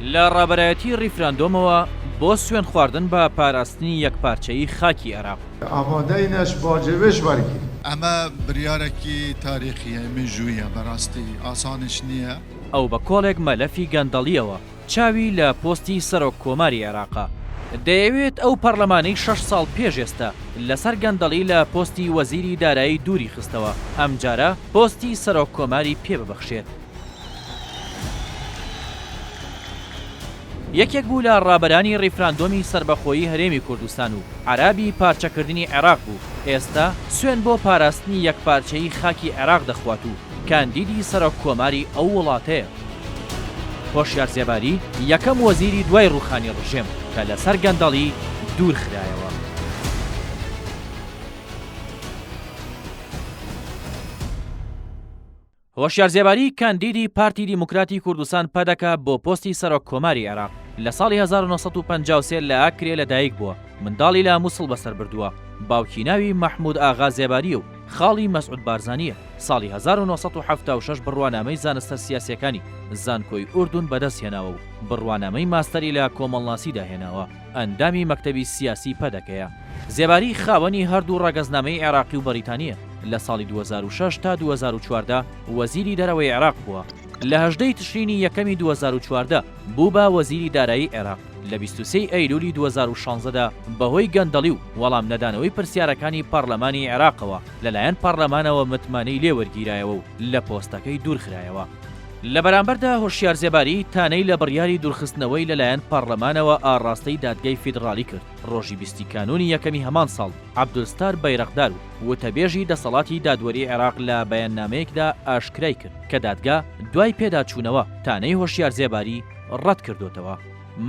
لە ڕابەرایەتی ڕیفراندۆمەوە بۆ سوێندخواردن بە پاراستنی یەکپارچەیی خاکی عێراق. ئامادەینەش باجێ وێش وەرگرین. ئەمە بریارێکی تاریخیە، مێژوویە، بەراستی ئاسانیش نییە. ئەو بە کۆڵێک مەلەفی گەندەڵییەوە چاوی لە پۆستی سەرۆک کۆماری عێراقە، دەیەوێت ئەو پەڕلەمانەی شەش ساڵ پێش ئێستا لەسەر گەندەڵی لە پۆستی وەزیری دارایی دووری خستەوە، ئەمجارە پۆستی سەرۆک کۆماری پێ ببەخشێت. یەکێک بوو لە ڕابەرانی ڕیفراندۆمی سەربەخۆیی هەرێمی کوردستان و عەرابی پارچەکردنی عێراق بوو، ئێستا سوێن بۆ پاراستنی یەکپارچەیی خاکی عێراق دەخوات و کاندیدی سەرۆک کۆماری ئەو وڵاتەیە. هۆشیار زێباری یەکەم وەزیری دوای ڕووخانی ڕژێم کە لەسەر گەندەڵی دوور خرایەوە. هۆشیار زێباری کاندیدی پارتی دیموکراتی کوردستان پەدەکە بۆ پۆستی سەرۆک کۆماری عێراق لە ساڵی 1953 لە ئاکرێ لەدایک بووە، منداڵی لە موسڵ بەسەر بردووە، باوکی ناوی مەحمود ئاغا زێبارییە و خاڵی مەسعود بارزانییە، ساڵی 1976 بڕوانامەی زانستە سیاسییەکانی زانکۆی ئوردون بەدەستهێناوە و بڕوانامەی ماستەری لە کۆمەڵناسیدا هێناوە، ئەندامی مەکتەبی سیاسی پەدەکەیە. زێباری خاوەنی هەردوو ڕەگەزنامەی عێراقی و بەریتانییە، لە ساڵی 2006 تا 2014 وەزیری دەرەوەی عێراق بووە. لە 18 ی تشرینی یەکەمی 2014 بوو بە وەزیری دارایی عێراق، لە 23 ی ئەیلولی 2016 دا بەهۆی گەندەڵی و وەڵام نەدانەوەی پرسیارەکانی پەڕلەمانی عێراقەوە لەلایەن پەڕلەمانەوە متمانەی لێ وەرگیرایەوە و لە پۆستەکەی دوورخرایەوە. لە بەرامبەردا هۆشیار زێباری تانەی لە بڕیاری دوورخستنەوەی لەلایەن پەڕلەمانەوە ئاڕاستەی دادگای فیدڕاڵی کرد. ڕۆژی 20 ی کانوونی یەکەمی هەمان ساڵ، عەبدولستار بەیرەقدار و وتەبێژی دەسەڵاتی دادوەری عێراق لە بەیاننامەیەکدا ئاشکرای کرد کە دادگا دوای پێداچوونەوە تانەی هۆشیار زێباری ڕەت کردۆتەوە.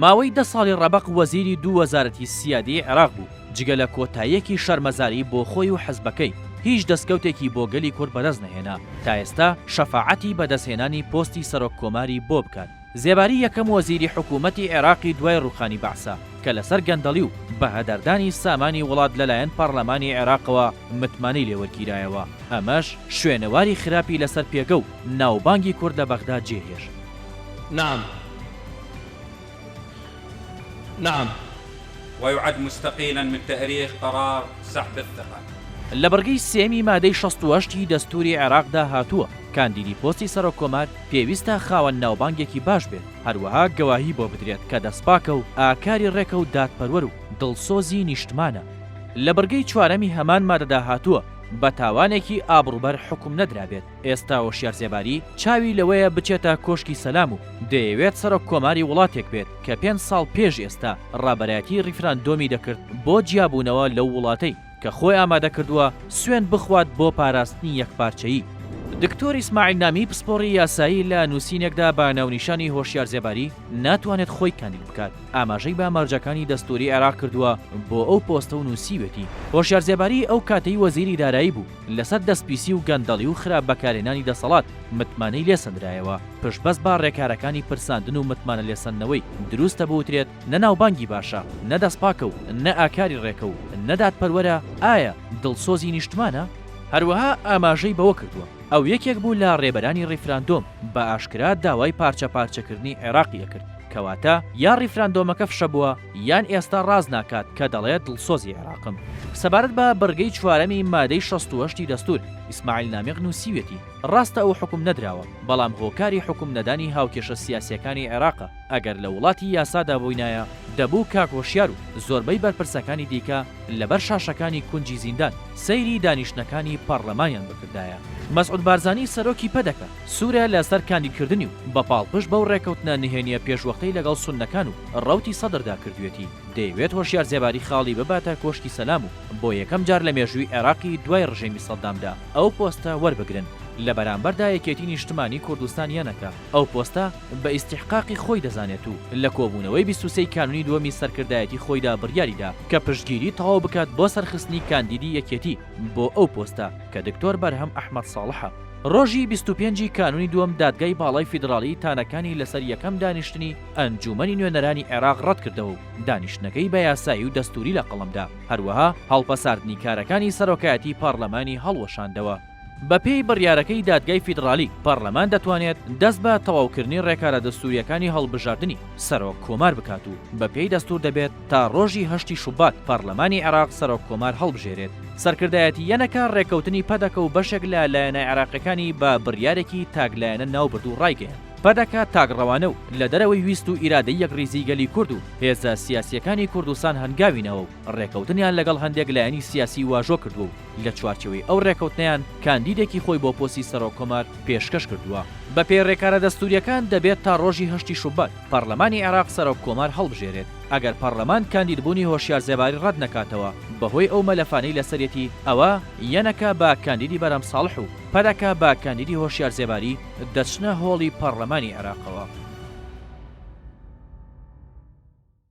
ماوەی دە ساڵی ڕەبەق وەزیری دوو وەزارەتی سیادیی عێراق بوو، جگە لە کۆتاییەکی شەرمەزاری بۆ خۆی و حزبەکەی، هیچ دەستکەوتێکی بۆ گەلی کورد بەدەست نەهێنا، تا ئێستا شەفاعەتی بەدەستهێنانی پۆستی سەرۆک کۆماری بۆ بکات. زێباری یەکەم وەزیری حکوومەتی عێراقی دوای ڕووخانی بەعسە کە لەسەر گەندەڵی و بەهەدەردانی سامانی وڵات لەلایەن پەڕلەمانی عێراقەوە متمانەی لێوەرگیرایەوە، ئەمەش شوێنەواری خراپی لەسەر پێگە و ناوبانگی کورد لە بەغدا جێهێشت. نعم نعم. ويعد مستقيلا من تأريخ قرار سحب الثقە. لە بڕگەی سێیەمی مادەی 68 ی دەستووری عێراقدا هاتووە، کاندیدی پۆستی سەرۆککۆمار پێویستە خاوەن ناوبانگێکی باش بێت، هەروەها گەواهی بۆ بدرێت کە دەستپاکە و ئاکاری ڕێکە و دادپەروەر و دڵسۆزی نیشتمانە. لە بڕگەی چوارەمی هەمان مادەدا هاتووە، بە تاوانێکی ئابڕووبەر حوکم نەدرابێت. ئێستا هۆشیار زێباری چاوی لەوەیە بچێتە کۆشکی سەلام و دەیەوێت سەرۆک کۆماری وڵاتێک بێت کە پێنج ساڵ پێش ئێستا ڕابەرایەتی ڕیفراندۆمی دەکرد بۆ جیابوونەوە لەو وڵاتەی کە خۆی ئامادە کردووە سوێند بخوات بۆ پاراستنی یەکپارچەیی. دکتۆر ئیسماعیل نامی پسپۆڕی یاسایی لە نووسینێکدا بە ناونیشانی هۆشیار زێباری ناتوانێت خۆی کاندید بکات ئاماژەی بە مەرجەکانی دەستووری عێراق کردووە بۆ ئەو پۆستە و نووسیوێتی هۆشیار زێباری ئەو کاتەی وەزیری دارایی بوو لەسەر دەستپیسی و گەندەڵی و خراپ بەکارهێنانی دەسەڵات متمانەی لێسەندرایەوە، پشتبەست بە ڕێکارەکانی پرساندن و متمانە لێسەندنەوەی، دروستە بوترێت نە ناوبانگی باشە، نە دەستپاکە و نە ئاکاری ڕێکە و نە دادپەروەرە، ئایا دڵسۆزی نیشتمانە؟ هەروەها ئاماژەی بەوە کردووە، ئەو یەکێک بوو لە ڕێبەرانی ڕیفراندۆم، بە ئاشکرا داوای پارچەپارچەکردنی عێراقی ئەکرد، کەواتە یا ڕیفراندۆمەکە فشە بووە یان ئێستا ڕاست ناکات کە دەڵێت دڵسۆزی عێراقم. سەبارەت بە بڕگەی چوارەمی مادەی 68 ی دەستوور، ئیسماعیل نامیق نووسیویەتی، ڕاستە ئەو حوکم نەدراوە، بەڵام هۆکاری حوکم نەدانی هاوکێشە سیاسییەکانی عێراقە، ئەگەر لە وڵاتی یاسادا بووینایە، دەبوو کاک هۆشیار و زۆربەی بەرپرسەکانی دیکە لەبەر شاشەکانی کونجی زیندان سەیری دانیشتنەکانی پەڕلەمانیان بکردایە. مەسعود بارزانی سەرۆکی پەدەکە، سوورە لەسەر کاندیدکردنی و بە پاڵپشت بەو ڕێکەوتنە نهێنییە پێشوەختەی لەگەڵ سوننەکان و ڕەوتی سەدردا کردوویەتی، دەیەوێت هۆشیار زێباری خاڵی بباتە کۆشکی سەلام و بۆ یەکەم جار لە مێژووی عێراقی دوای ڕژێمی سەدامدا ئەو پۆستە وەربگرن. لە بەرامبەردا یەکێتی نیشتمانی کوردستان یەنەکە ئەو پۆستە بە ئیستیحقاقی خۆی دەزانێت و لە کۆبوونەوەی 23 ی کانونی دووەمی سەرکردایەتی خۆیدا بڕیاریدا کە پشتگیری تەواو بکات بۆ سەرخستنی کاندیدی یەکێتی بۆ ئەو پۆستە کە دکتۆر بەرهەم ئەحمەد ساڵحە. ڕۆژی 25 ی کانونی دووەم دادگای باڵای فیدڕاڵی تانەکانی لەسەر یەکەم دانیشتنی ئەنجوومەنی نوێنەرانی عێراق ڕەتکردەوە و دانیشتنەکەی بە یاسایی و دەستووری لە قەڵەمدا، هەروەها هەڵپەساردنی کارەکانی سەرۆکایەتی پەڕلەمانی هەڵوەشاندەوە. بەپێی بڕیارەکەی دادگای فیدڕالی، پەڕلەمان دەتوانێت دەست بە تەواوکردنی ڕێکارە دەستوورییەکانی هەڵبژاردنی سەرۆک کۆمار بکات و بەپێی دەستوور دەبێت تا ڕۆژی هەشتی شوبات پەڕلەمانی عێراق سەرۆک کۆمار هەڵبژێرێت. سەرکردایەتی یەنەکە ڕێککەوتنی پەدەکە و بەشێک لە لایەنە عێراقیەکانی بە بڕیارێکی تاکلایەنە ناوبرد و ڕایگەیاند، پەدەکە تاکڕەوانە و لە دەرەوەی ویست و ئیرادەی یەکڕیزیی گەلی کورد و هێزە سیاسییەکانی کوردستان هەنگاوی ناوە و ڕێککەوتنیان لەگەڵ هەندێک لایەنی سیاسی واژۆ کردووە و لە چوارچێوەی ئەو ڕێککەوتنەیان کاندیدێکی خۆی بۆ پۆستی سەرۆککۆمار پێشکەش کردووە. بەپێی ڕێکارە دەستوورییەکان دەبێت تا ڕۆژی هەشتی شوبات پەڕلەمانی عێراق سەرۆککۆمار هەڵبژێرێت، ئەگەر پەڕلەمان کاندیدبوونی هۆشیار زێباری ڕەت نەکاتەوە بەهۆی ئەو مەلەفانەی لەسەریەتی ئەوا یەنەکە بە کاندیدی بەرهەم ساڵح و پەدەکە بە کاندیدی هۆشیار زێباری دەچنە هۆڵی پەڕلەمانی عێراقەوە.